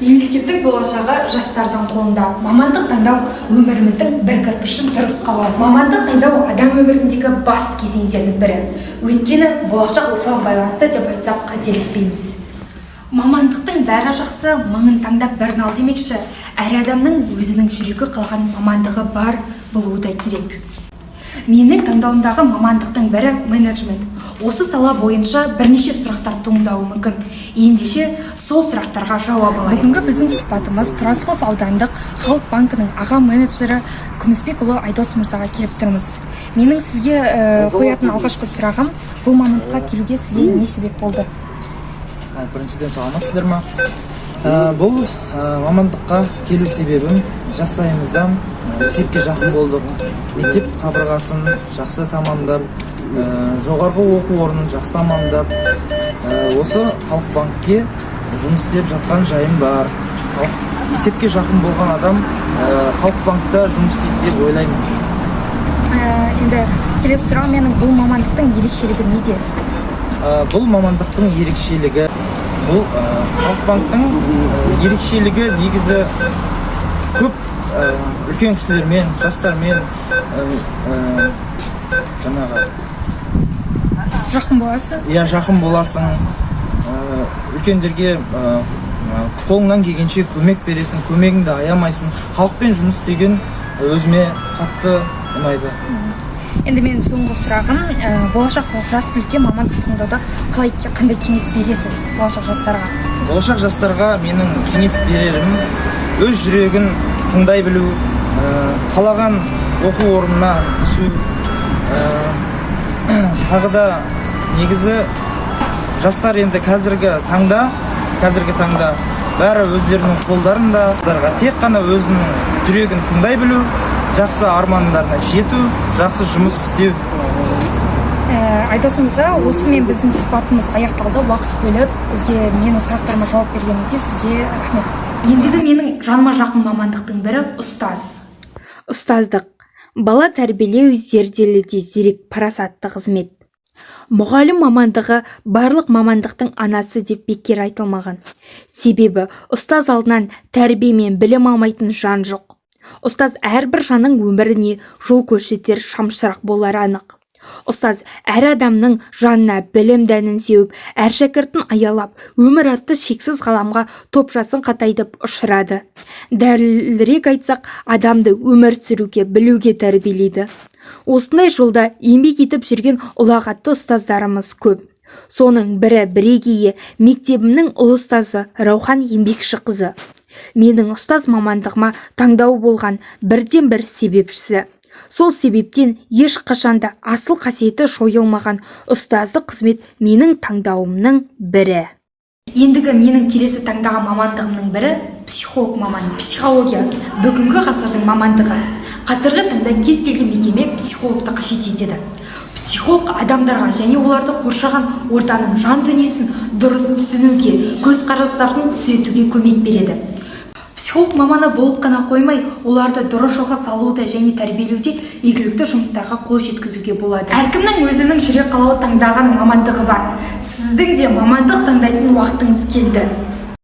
Мемлекеттің болашағы жастардың қолында. Мамандық таңдау – өміріміздің бір кірпішін дұрыс қалау. Мамандық таңдау – адам өміріндегі басты кезеңдердің бірі, өйткені болашақ осыған байланысты деп айтсақ, қателеспейміз. Мамандықтың бәрі жақсы, мыңын таңдап, бірін ал демекші, әр адамның өзінің жүрегі қалаған мамандығы бар болуы да керек. Менің таңдауымдағы мамандықтың бірі – менеджмент. Осы сала бойынша бірнеше сұрақтар туындауы мүмкін. Ендеше, сол сұрақтарға жауап алайық. Бүгінгі біздің сұхбатымыз Тұрасқұлов аудандық Халық банкінің аға менеджері Күмісбекұлы Айдос мырзаға келіп тұрмыз. Менің сізге қоятын алғашқы сұрағым: бұл мамандыққа келуге сізге не себеп болды? Біріншіден, саламатсыздар ма? Бұл мамандыққа келу себебім: жастайымыздан есепке жақын болдық. Мектеп қабырғасын жақсы тамамдап, жоғарғы оқу орнын жақсы тамамдап, осы Халық банкке жұмыс істеп жатқан жайым бар. Есепке жақын болған адам Халық банкта жұмыс істейді деп ойлаймын. Енді келесі сұрағым менің: бұл мамандықтың ерекшелігі неде? Бұл мамандықтың ерекшелігі, бұл Халық банктың ерекшелігі негізі көп үлкен кісілермен, жастармен жаңағы жақын боласың. Иә, жақын боласың. Үлкендерге қолыңнан келгенше көмек бересің, көмегіңді аямайсың. Халықпен жұмыс істеген өзіме қатты ұнайды. Енді менің соңғы сұрағым: болашақ жас түлікке мамандық таңдауда қалай, қандай кеңес бересіз болашақ жастарға? Болашақ жастарға менің кеңес берерім: өз жүрегін тыңдай білу, қалаған оқу орнына түсу. Тағы да негізі жастар енді қазіргі таңда бәрі өздерінің қолдарында. Жастарға тек қана өзінің жүрегін тыңдай білу, жақсы армандарына жету, жақсы жұмыс істеу. Айдос мырза, осымен біздің сұхбатымыз аяқталды. Уақыт бөліп, бізге, менің сұрақтарыма жауап бергеніңізге сізге рахмет. Ендігі менің жаныма жақын мамандықтың бірі – ұстаз. Ұстаздық – бала тәрбиелеу зерделі де зерек, парасатты қызмет. Мұғалім мамандығы барлық мамандықтың анасы деп бекер айтылмаған. Себебі ұстаз алдынан тәрбие мен білім алмайтын жан жоқ. Ұстаз әрбір жанның өміріне жол көрсетер шамшырақ болары анық. Ұстаз әр адамның жанына білім дәнін сеуіп, әр шәкіртін аялап, өмір атты шексіз ғаламға топшасын қатайтып ұшырады. Дәлірек айтсақ, адамды өмір сүруге, білуге тәрбиелейді. Осындай жолда еңбек етіп жүрген ұлағатты ұстаздарымыз көп. Соның бірі, бірегейі – мектебімнің ұлы ұстазы Раухан Еңбекшіқызы. Менің ұстаз мамандығыма таңдау болған бірден бір себепшісі. Сол себептен ешқашанда асыл қасиеті жойылмаған ұстаздық қызмет менің таңдауымның бірі. Ендігі менің келесі таңдаған мамандығымның бірі – психолог маманы. Психология – бүгінгі ғасырдың мамандығы. Қазіргі таңда кез келген мекеме психологты қажет етеді. Психолог адамдарға және оларды қоршаған ортаның жан дүниесін дұрыс түсінуге, көзқарастарын түзетуге көмек береді. Психолог маманы болып қана қоймай, оларды дұрыс жолға салуда және тәрбиелеуде игілікті жұмыстарға қол жеткізуге болады. Әркімнің өзінің жүрек қалауы таңдаған мамандығы бар. Сіздің де мамандық таңдайтын уақытыңыз келді.